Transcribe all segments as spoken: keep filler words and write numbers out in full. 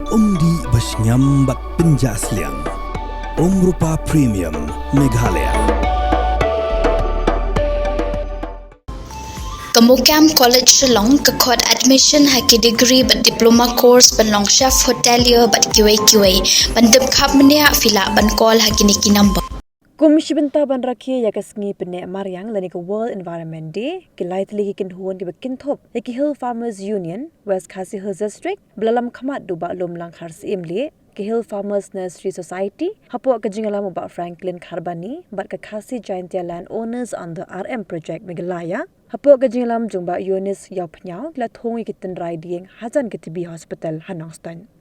Umdih ba shngiam bad pynjah sliang. Umrupa Premium Meghalaya. Ka MOKAM College Shillong ka khot admission ha ki degree bad diploma course ban long chef hotelier bad kiwei kiwei. Ban tip khapmenia phi lah ban call ha kine ki number. Kum shi bynta ban rakhe ïa ka sngi pynneh mariang lane ka World Environment Day, ki lai tylli ki kynhun kiba kynthup ïa ki Hill Farmers Union West Khasi Hills District ba la lam khmat da u Bah Lumlang Kharsyiemlieh, ka Hill Farmers Nursery Society, hapoh ka jingïalam u Bah Franklin Kharbani bad ka Khasi Jaintia Land Owners Under R M Project Meghalaya, hapoh ka jingïalam jong u Bah Eunice Ïawphniaw, ki la thung ïa ki tynrai dieng hajan ka T B Hospital ha Nongstoiñ.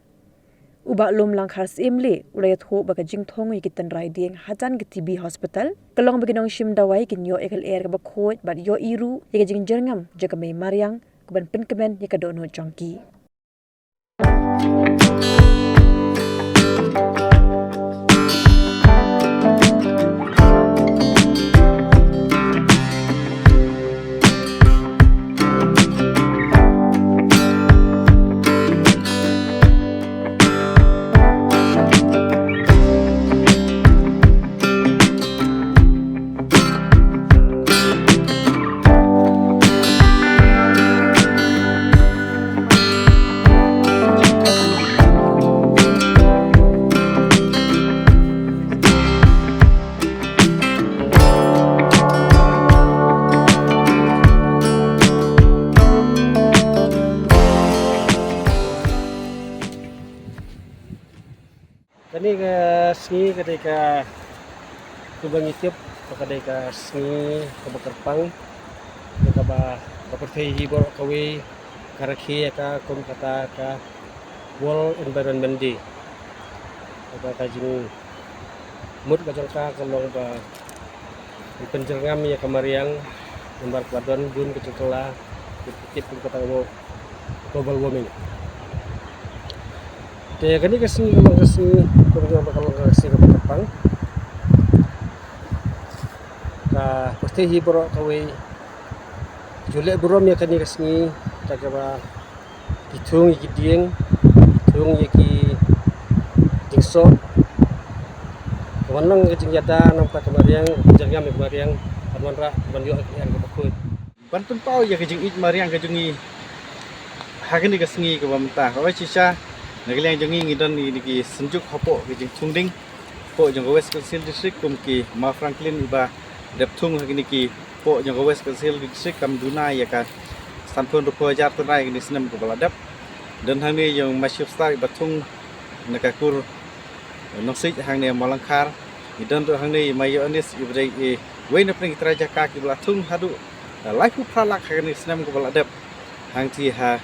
U Bah Lumlang Kharsyiemlieh u la ïathuh ba ka jingthung ïa ki tynrai dieng hajan ka T B Hospital ka long ba ki nongshim dawai kin ïoh ïa ka lyer kaba khuid bad ïohi ruh ïa ka jingjyrngam jong ka mei mariang kaban pynkmen ïa ka dohnud jong ki. Kane ka sngi ka dei ka, kumba ngi tip ba ka dei ka sngi kaba kyrpang, kaba ka pyrthei hi baroh kawei ka rakhe ïa ka kum kata ka World Environment Day. Kata ka jingmut ka jong ka ka long ba pynjyrngam ïa ka mariang, namar ka don bun ka jingkylla, tip tip kum kata ka global warming. Te kane ka sngi ka long ka sngi, ka long ka sngi kaba kyrpang. Ka pyrthei hi baroh kawei ju leh burom ïa kane ka sngi, kata kaba ki thung ïa ki dieng, ki thung ïa ki dieng soh. Ka wan long ka jingïada namar ka mariang, jingïada ka mariang, ban wanrah, ban ïoh ïa ka kaba khuid. Ban pynpaw ïa ka jingïeit mariang ka jong ngi ha kane ka sngi kaba mynta. Hooid shisha, na ka liang jong ngi ngi don ïa ki synjuk hapoh ka jingthung dieng hapoh jong ka West Khasi Hills District kum ki Ma Franklin iba dep thung ha kine ki hapoh jong ka West Khasi Hills District kam duna ïa ka sanphew hynriewphew hajar tynrai kine snem kaba la dep. Don hangne ïa u Ma Shifstar iba thung na ka kur Nongsiej hangne Mawlangkhar. Ngi don ruh hangne i Ma Ïoannis iba dei iwei na pdeng ki trai jaka kiba la thung haduh, eh, laiphew phra lak ha kane ka snem kaba la dep. Hangtei ha,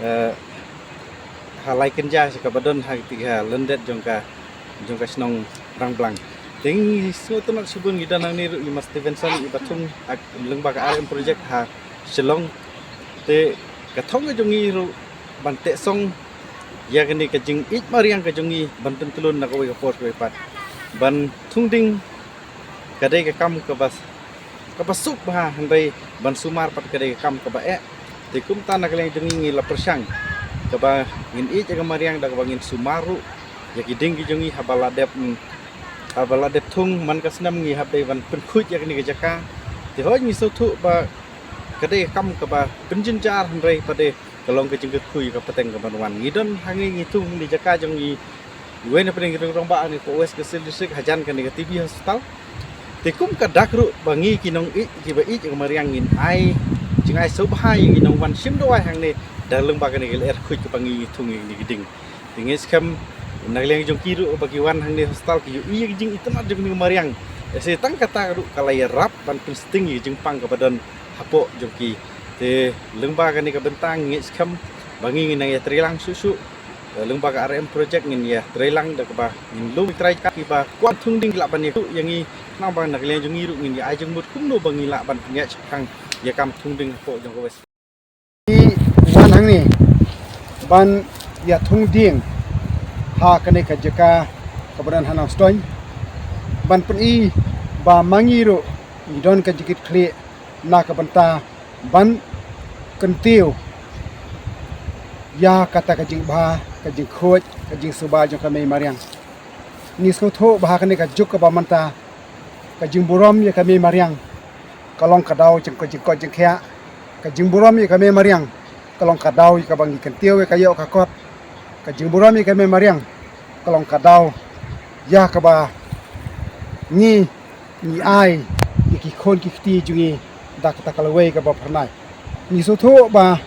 eh, ha Laikynja sha kaba don hangtei ha lyndet jong ka, jong ka shnong Rangblang. Te ngi sngewtynnat shibun ngi don hangne ruh i Ma Stevenson iba thung ha lyngba ka R M project ha Shillong. Te ka thong ka jong ngi ruh ban teh song ïa kane ka jingïeit mariang ka jong ngi ban pyntlun na kawei ka por kawei pat. Ban thung dieng ka dei ka kam kaba, kaba suk bha, hynrei ban sumar pat ka dei ka kam kaba eh. Te kumta na ka liang jong ngi ngi la pyrshang kaba ngin ïeit ïa ka mariang da kaba ngin sumar ruh ïa ki dieng ki jong ngi haba la dep, mm, haba la dep thung man ka snem ngi hap dei ban pynkhuid ïa kane ka jaka. Te hooid ngi sngewthuh ba ka dei ka kam kaba pynjynjar hynrei pat dei ka long ka jingkyrkhu ïa ka pateng kaban wan. Ngi don hangne ngi thung hangne jaka jong ngi, iwei na pdeng ki rangbah hangne hapoh West Khasi Hills District hajan kane ka T B Hospital. Te kum ka dak ruh ba ngi ki nongïeit kiba ïeit ïa ka mariang ngin ai jingai sngewbha ïa ki nongwan shim dawai hangne da lyngba kane ka lyer khuid kaba ngi ngi thung ïa kine ki dieng. Te ngi skhem na ka liang jong ki ruh ba ki wan hangne hospital ki ïohi ïa ka jingitynnad jong kane ka mariang. Ïa se tang kata ruh ka la ïarap ban pynsting ïa ka jingpang kaba don hapoh jong ki. Te lyngba kane ka bynta ngi ngeit skhem ba ngi ngin nang ïatreilang shuh shuh. Lyngba ka R M project ngin ïatreilang da kaba ngin lum ïa ki trai jaka kiba kwah thung dieng ki lah ban ïakynduh ïa ngi, khnang ba na ka liang jong ngi ruh ngin ïa ai jingmut kumno ba ngi lah ban pynïaid shaphrang ïa ka kam thung dieng hapoh jong ka West. Ngi wan hangne ban ïa thung dieng ha kane ka jaka kaba don ha Nongstoiñ ban pyni ba ma ngi ruh ngi don ka jingkitkhlieh na ka bynta ban kyntiew ïa kata ka jingbha ka jingkhuid, ka jingsuba jong ka mei mariang. Ngi sngewthuh ba ha kane ka juk kaba mynta, ka jingburom ïa ka mei mariang ka long ka daw jong ka jingkoit jingkhiah. Ka jingburom ïa ka mei mariang ka long ka daw ïa kaba ngi kyntiew ïa ka ïoh ka kot. Ka jingburom ïa ka mei mariang ka long ka daw ïa kaba ngi, ngi ai ïa ki khun ki kti jong ngi da kata ka lawei kaba phyrnai. Ngi sngewthuh ba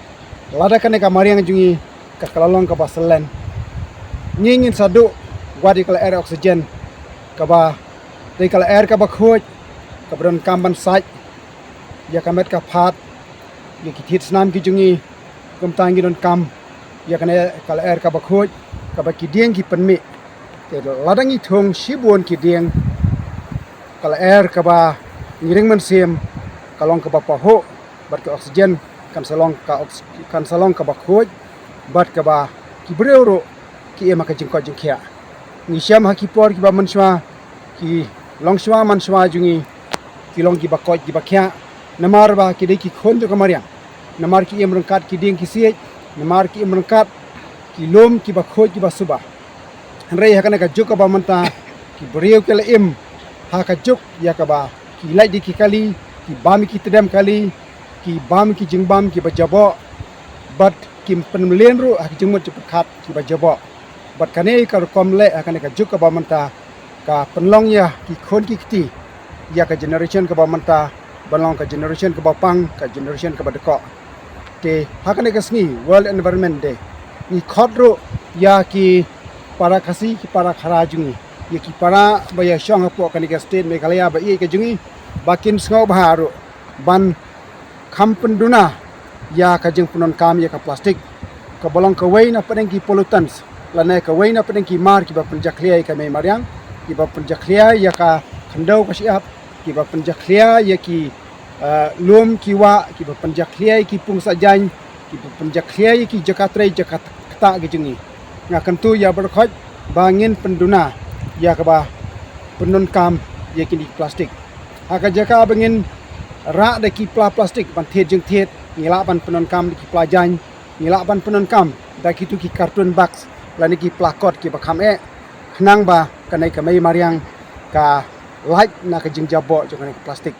lada kane ka mariang jong ngi ka, ka la long kaba syllen, ngi ngin sa duh wat ïa ka lyer oxygen kaba dei ka lyer kaba khuid, kaba donkam ban sait ïa ka met ka phad, ïa ki thied snam ki jong ngi. Kumta ngi donkam ïa kane ka lyer kaba khuid kaba ki dieng ki pynmih. Te lada ngi thung shibun ki dieng, ka lyer kaba ngi ring mynsiem ka long kaba pahuh, bad ka oxygen kan sa long ka ox-, kan sa long kaba khuid, bad kaba ki briew ruh ki im ha ka jingkoit jingkhiah. Ngi shem ha ki por kiba mynshuwa, ki longshuwa manshuwa jong ngi ki long kiba koit kiba khiah, namar ba ki dei ki khun jong ka mariang, namar ki im ryngkat ki dieng ki siej, namar ki im ryngkat ki lum kiba khuid kiba suba. Hynrei ha kane ka juk kaba mynta, ki briew ki la im ha ka juk ïa kaba ki lait da ki kali, ki bam ïa ki tdem kali, ki bam ïa ki jingbam kiba jaboh, bad kim pynmlien ruh ha ki jingmut jingpyrkhat kiba jaboh. Bad kane ka rukom leh ha kane ka juk kaba mynta ka pynlong ïa ki khun ki kti, ïa ka generation kaba mynta ban long ka generation kaba pang, ka generation kaba dkoh. Te ha kane ka sngi World Environment Day, ngi khot ruh ïa ki para Khasi, ki para Khara jong ngi, ïa ki para ba ïa shong hapoh kane ka state Meghalaya ba ïeit ka jong ngi, ba kin sngewbha ruh ban kham pynduna ïa ka jingpyndonkam ïa ka plastik, kaba long kawei na pdeng ki pollutants, lane kawei na pdeng ki mar kiba pynjakhlia ïa ka mei mariang, kiba pynjakhlia ïa ka khyndew ka shyiap, kiba pynjakhlia ïa ki, eh, lum ki wah, kiba pynjakhlia ïa ki pung sah jaiñ, kiba pynjakhlia ïa ki jaka trei jaka ktah ki jong ngi. Nga kyntu ïa baroh khoit ba ngin pynduna ïa kaba pyndonkam ïa kine ki plastik. Ha ka jaka ba ngin rah da ki pla plastik ban thied jingthied, ngi lah ban pyndonkam da ki pla jaiñ, ngi lah ban pyndonkam da kitu ki carton box lane ki pla kot kiba kham eh, khnang ba kane ka mei mariang ka lait na ka jingjaboh jong kane ka plastik.